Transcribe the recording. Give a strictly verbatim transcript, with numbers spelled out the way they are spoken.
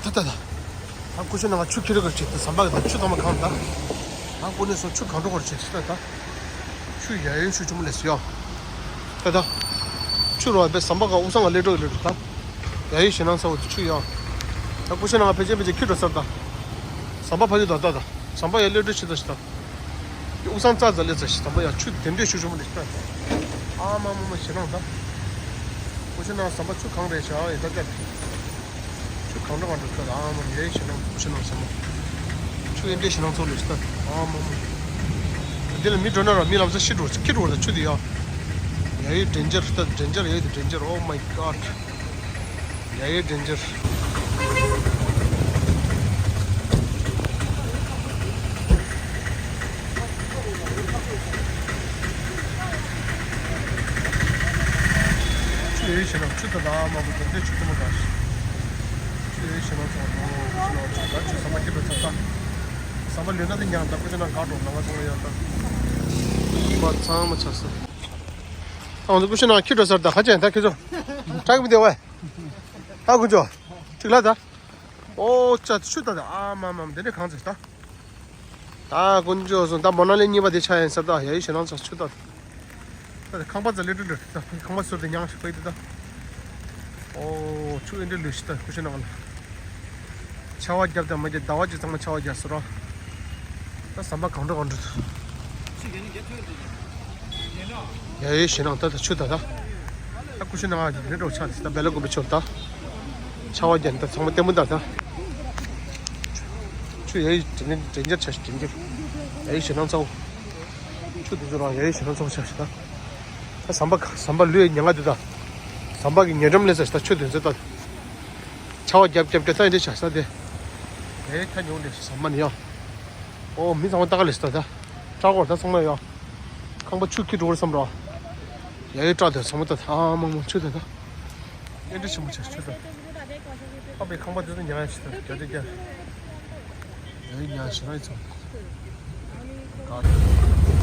ད་ད་ད། ད་ཀུ་ཤུ་ནང་ཆུ་ཁྱེར་གར་བྱེད་དུ་ཟམ་པ་གི་ད་ཆུ་ཚང་མ་གང་ད། ད་ཀུ་ནས་སོང་ཆུ་གང་འགྲོ་གར་བྱེད་ད་ད། ཆུ་ཡ་ཡོད་ཆུ་ཆུ་མོ་ལས་སུ་ཡོང་། ད་ད། ཆུ་རོ་བའི་ཟམ་པ་ག་དབུས་གཙང་ག་ལས་འགྲོ་གི་ལས་འགྲོ་ད། ཡ་ཡོད་ཞེད་སྣང་ཚ་བོ་ཆུ་ཡོང་། ད་ཀུ་ཤུ་ནང་ཕལ་ཆེར་ཕལ་ཆེར་ཁྱེར་འགྲོ་སར་ད། ཟམ་པ་ཕ་ཡུལ་ད་ད་ད། ཟམ་པ་ཡ་ལས་འགྲོ་ཆུ་ད་ཞིག་ད། དབུས་གཙང་རྩ་རྩ་ལས་རྩ་ཞིག་ཟམ་པ་ཡ་ཆུ་དེ་འདྲས་ཤུགས་ཆེན་པོ་འདི་ལྟ། ཨ་མ་མ་མ་ཞེད་སྣང་ད། ཀུ་ཤུ་ནང་ཟམ་པ་ཆུ་གང་རེད་བྱ་ཡི་ད་ཀྱ། ཆུ་གང་འདྲ་གང་འདྲ་ལྟ་ཨ་མ་མ་ཡ་ཡི་ཞེད་སྣང་ཀུ་ཤུ་ནང་ཟམ་པ། ཆུ་ཨེ་འདྲས་ཞེད་སྣང་ཚོགས་ལས་ཞིག་ལྟ་ཨ་མ་མ། འདི་ལ་མི་འགྲོ་ན་ར་མི་ལམ་སང་ཤི་འགྲོ་ཁྱི་འགྲོ་ད་ཆུ་དེ་ཡ། ཡ་ཡི་ཌེན་ཇར་ལྟ་ཌེན་ཇར་ཡ་ཡི་ཌེན་ཇར། Oh my God. ཡ་ཡི་ཌེན་ཇར། ཆུ་ཡོད་ཞེད་སྣང་ཆུ་དང་ལ་མ་བུ་དང་དེ་ཆུ་དུ་མ་ག་ཆུ་ཡོད་ཞེད་སྣང་ཚོགས་ནོ་ཆུ་ནང་ཆུ་ད་ཆུ་ཟམ་པ་ཁྱི་འགྲོ་ཚར་ད། ཟམ་པ་ལུས་ན་དེ་ཉང་ད་ཀུ་ཤུ་ནང་ག་འགྲོ་ནང་ང་ཚོ་ཡོད་ད། ཟམ་པ་ཚང་མ་ཆགས་སོ། ཨང་ཚོ་ཀུ་ཤུ་ནང་ཁྱི་འགྲོ་ཚར་ད་ཁ་ཅན་ད་ཁྱི་ཚོ། ཁྲག་མི་བདེ་བས། ད་ཀུ་ཅོ། ཅིག་ལ་ད། ཨོ་ཅག་ཆུ་ད་ད་ཨ་མ་མ་མ་དེ་འདྲས་གང་ཚེ་ད། ད་དཀོན་མཆོག་གསུམ་ད་མོ་ན་ལི་གཉིས་པ་དེ་ཆ་ཡིན་ས་ད་ཡ་ཡི་ཞེད་སྣང་ཚ་ཆུ་ད། ད་ཁང་པ་ཚ་ལེ་ཏྲི་ལེ་ད་ཁང་པ་ཟུར་དེ་ཉང་ཞིག་པའི་དེ་ད། ཨོ་ཆུ་ཨེ་འདྲ་ལུས་ཤི་ད་ཀུ་ཤུ་ནང་ལ། ཆར་བ་བརྒྱབ་དང་མ་བརྒྱབ་ཟླ་བ་གཅིག་ཚང་མ་ཆར་བ་བརྒྱབ་སོ་ར། ད་ཟམ་པ་གང་འགྲོ་གང་འགྲོ། ཡ་ཡི་ཞེད་སྣང་ད་ད་ཆུ་ད་ད། ད་ཀུ་ཤུ་ནང་ལེ་འགྲོ་ཆ་ད་བེ་ལ་ཀུ་པི་ཆོར་ད། ཆར་བ་བརྒྱབ་ད་ཚང་མ་ལྟད་མོ་ད་ད། ཆུ་ཡ་ཡི་དྲན་དྲན་རྒྱ་ཆ་ཞིག་དྲན་རྒྱ། ཡ་ཡི་ཞེད་སྣང་ཚ་བོ། ཆུ་དེ་ཚོ་རང་ཡ་ཡི་ཞེད་སྣང་ཚ་བོ་ཆ་ཞིག་ད། ད་ཟམ་པ་ཟམ་པ་ལུས་ཉེ་ང་དུ་ད། ཟམ་པ་གི་ཉེ་འགྲམ་ལས་ས་ཞིག་ད་ཆུ་དེ་ཚོ་ད། ཆར་བ་རྒྱབ་རྒྱབ་རྒྱབ་ད་ཨེ་འདྲ་ཆ་ཞིག་ད་དེ། ཡ་ཡི་ཐ་ཉུང་ལས་ཟམ་པ་ནི་ཡ། ཨོ་མི་ཚང་མ་ལྟ་ག་ལས་ད་ད། སྐྲག་གོ་ད་ཚང་མ་ཡ། ཁང་པ་ཆུ་ཁྱི་འགྲོ་བར་བསམ་རོ། ཡ་ཡི་སྐྲག་དེ་ཚང་མ་ད་ད་ཨ་མ་མ་ཆུ་ད་ད། ཨེ་འདྲ་ཆེན་པོ་ཆ་ཆུ་ད། ཨ་པའི་ཁང་པ་དེ་ཚོ་ཉ་ཡ་ཆུ་ད་རྒྱ་རྒྱ་རྒྱ། ཡ་ཡི་ཉ་ཞེད་སྣང་ཚ་བོ།